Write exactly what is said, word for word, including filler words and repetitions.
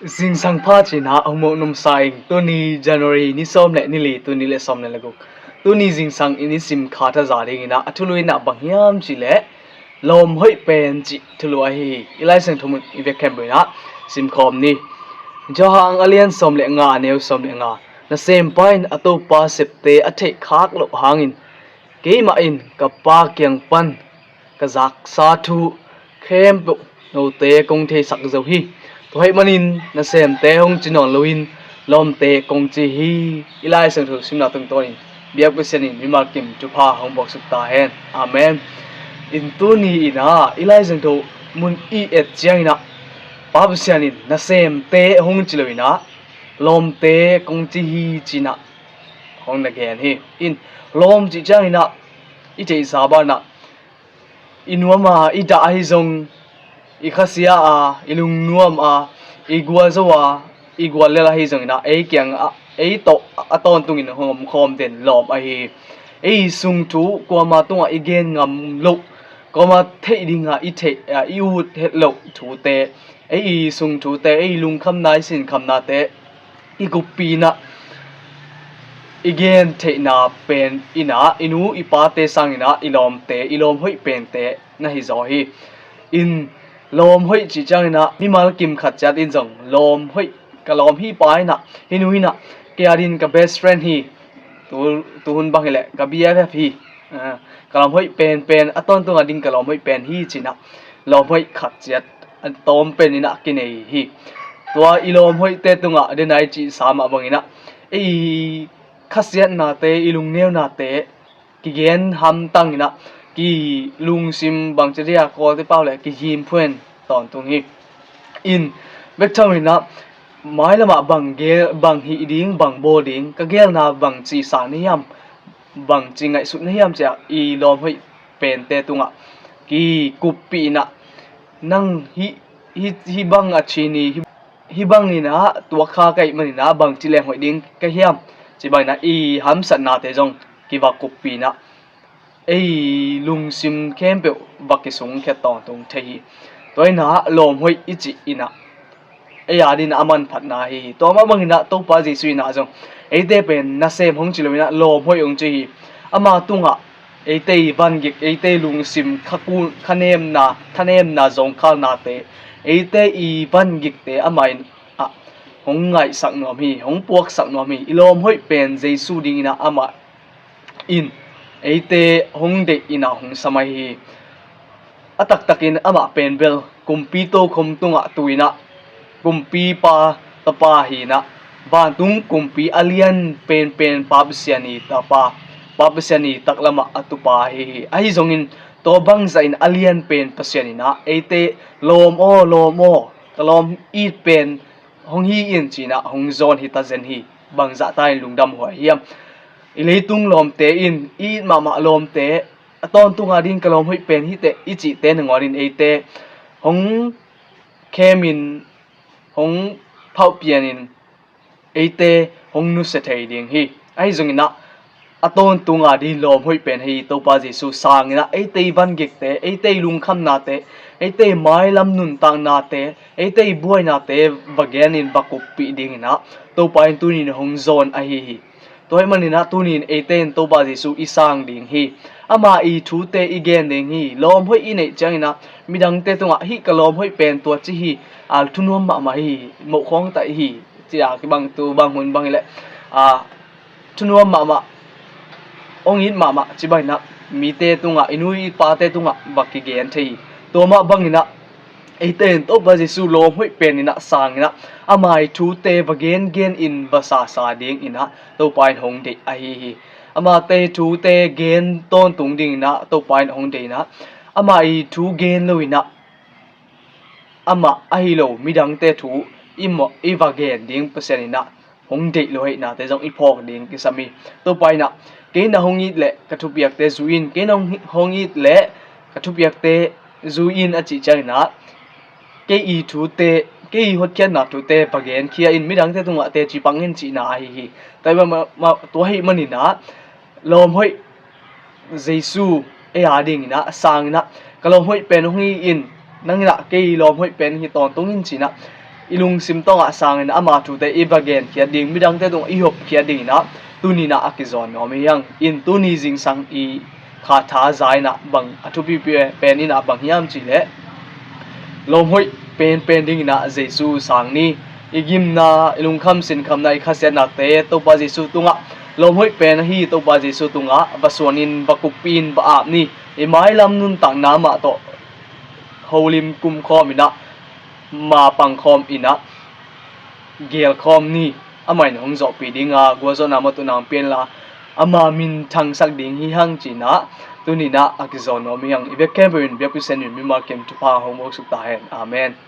Zingsang pha cih ah hong mawk nuam sa ing. Tuni January ni sawm le ni li, tuni le sawm le guk. Tuni zingsang in i sim kha thaza ding in ah a thulu in ah bang hiam cih leh lawm hoih pen cih thulu ahi hi. I Lai Siangtho mun i vekpi in ah simkhawm ni. Johan a lian sawm le nga, a neu sawm le nga. Nasempa in a topa septe a theih khak loh hangin keimah in ka Pa kiang pan ka zaksa thu khempeuh note kong theisak zo hi. Tua ahih manin nasemte hong ci nawn loin lawmte kong ci hi. I Lai Siangtho simna tungtawnin biak Pasian in mimal kim thupha hong buaksuk ta hen. Amen. In tuni in ah i Lai Siangtho mun i et ciangin ah Pa Pasian in nasemte hong ci lo in ah lawmte kong ci hi ci-in ah hong na gen hi. In lawm cih ciangin ah i theihsa banah i nuam a, i dah ahi zong, i khasia a, i lungnuam a, i gualzo a, i guallel ahi zongin ah ei kiang ah, ei tawh a tawntungin hong omkhawm den lawm ahi hi. Ei sung thu kuama tungah i gen ngam loh, kuama theih dingah i theih, a, i ut het loh thute, ei i sung thute, ei i lungkhamna, i sinkhamnate i kuppih in ah i gen theihna pen in ah i nu i pate sangin ah i lawmte, i lawm hoih pente na hi zaw hi. In lawm hoih cih ciangin ah mimal kim khat ciat in zong lawm hoih, ka lawm hi pa in ah, hi nu in ah kei a dingin ka best friend hi. Tu, tuhun bang hileh ka B F F hi. Ah, ka lawm hoih penpen, a tawntung a ding ka lawm hoih pen hi ci-in ah lawm hoih khat ciat a tawm pen in ah kinei hi. Tua i lawm hoihte tungah den a i cihsa mah bangin ah ei khasiatnate, i lungneunate kigen hamtang in ah, kilungsim bangci dia Kawlte pau le kihim phuan tawntung hi. In bek tham in ah mailamah bang gel, bang hih ding, bang bawl ding, ka gelna bangci sa na hiam, bangci ngaihsut na hiam ci-a i lawm hoih pente tungah kikuppih in ah, nang hih, hih, hih bang a cin hi, hih, hih bangin ah tuak kha ka hih manin ah bangci leng hoih ding ka hiam, ci bangin ah i hamsatnate zong kiva kuppih in ah ei lungsim khempeuh va kisungkhia tawntung thei hi. Tua in ah lawm hoih i cih in ah ei a dingin ah a manphatna ahi hi. Tua mah bangin ah Topa Jesuh in ah zong eite pen nasem hong ci lo in ah lawm hoih hong ci hi. Ama tungah eite i vangik, eite i lungsim khakun, khanemna, thanemna, zawngkhalnate, eite i vangikte amah in ah hong ngaihsak nuam hi, hong puaksak nuam hi. I lawm hoih pen Jesuh dingin ah amah in eite hong deih in ah hong sam ahi hi. A taktakin amah pen bel kumpi tokhom tungah tu in ah kumpipa tapa hi in ah, vantung kumpi a lian penpen Pa Pasian i tapa, Pa Pasian i taklamah a tupa ahi hi. Ahi zongin tua bangzah in a lian pen Pasian in ah eite lawm aw, lawm aw, ka lawm it pen hong hi in ci-in ah hong zawn hi ta zen hi. Bangzah ta in lungdam huai hiam? I leitung lawmte in i it mahmah lawmte, a tawntung a dingin ka lawm hoih pen hi teh i cihte nangawn in eite hong khemin, hong phauh pianin eite hong nusia thei ding hi. Ahi zongin ah a tawntung a dingin lawm hoih pen hi Topa Jesuh sangin ah eite i vangikte, eite i lungkhamnate, eite i mailam nuntaknate, eite i buainate va genin va kuppih dingin ah Topa in tuni in hong zawn ahi hi. Tua ahih manin ah tuni in eite in Topa Jesuh i sang ding hi. Ama i thute i gen ding hi. Lawm hoih i neih ciangin ah midangte tungah hih ka lawm hoih pen tua ci hi, a thunuam mahmah hi, moh khawng ta hi, ci-a kibang tu bang hun bang hileh, a, thunuam mahmah, hong it mahmah ci bangin ah mite tungah, i nu i pate tungah va kigen thei hi. Tua mah bangin ah eite in Topa Jesuh lawm hoih pen in ah sangin ah ama i thute va gengen in va sasa dingin ah Topa in hong deih ahi hi. Amate thute gen tawntung dingin ah Topa in hong deih in ah ama i thu gen lo in ah amah ahi lo midangte thu i mawh, i va gen ding Pasian in ah hong deih loh heinate zong i phawk ding kisam hi. Topa in ah, kei na hong it leh ka thupiakte zui in, kei na hong, hong it leh ka thupiakte zui in a cih ciangin ah kei i thute, kei i hotkhiatna thute va genkhia in, midangte tungah teci pang in cihna ahi hi. Tua ahih ma, ma, tua ahih manin ah lawm hoih Jesuh ei a dingin ah sangin ah ka lawm hoih pen hong hi in, nang in ah kei lawm hoih pen hi tawntung in ci-in ah i lungsim tawngah sangin ama thute i va genkhiat ding, midangte tungah i hopkhiat dingin ah tuni-in ah a kizawn nuam hi hang. In tuni zingsang i kha tha za-in ah bang a thupi pen in ah bang hiam cih leh, lawmhoih penpen dingin ah Jesu sang ni. I gimna, i lungkham sinkhamna, i khasiatnate Topa Jesu tungah, lawmhoih pen ahi Topa Jesu tungah va suanin, va kuppi-in, va ap ni. I mailam nuntakna mah tawh holim kumkhawm in ah, mapang khawm in ah, gelkhawm ni. Amah in hong zawhpih ding a, gualzawhna mawhna hong pia inla, ama min thangsak ding hi hang ci-in ah tuni-in ah a kizawn nuam hi hang. I bek khempeuh in biakpiaksa in mimal kim thupha hong buaksuk ta hen. Amen.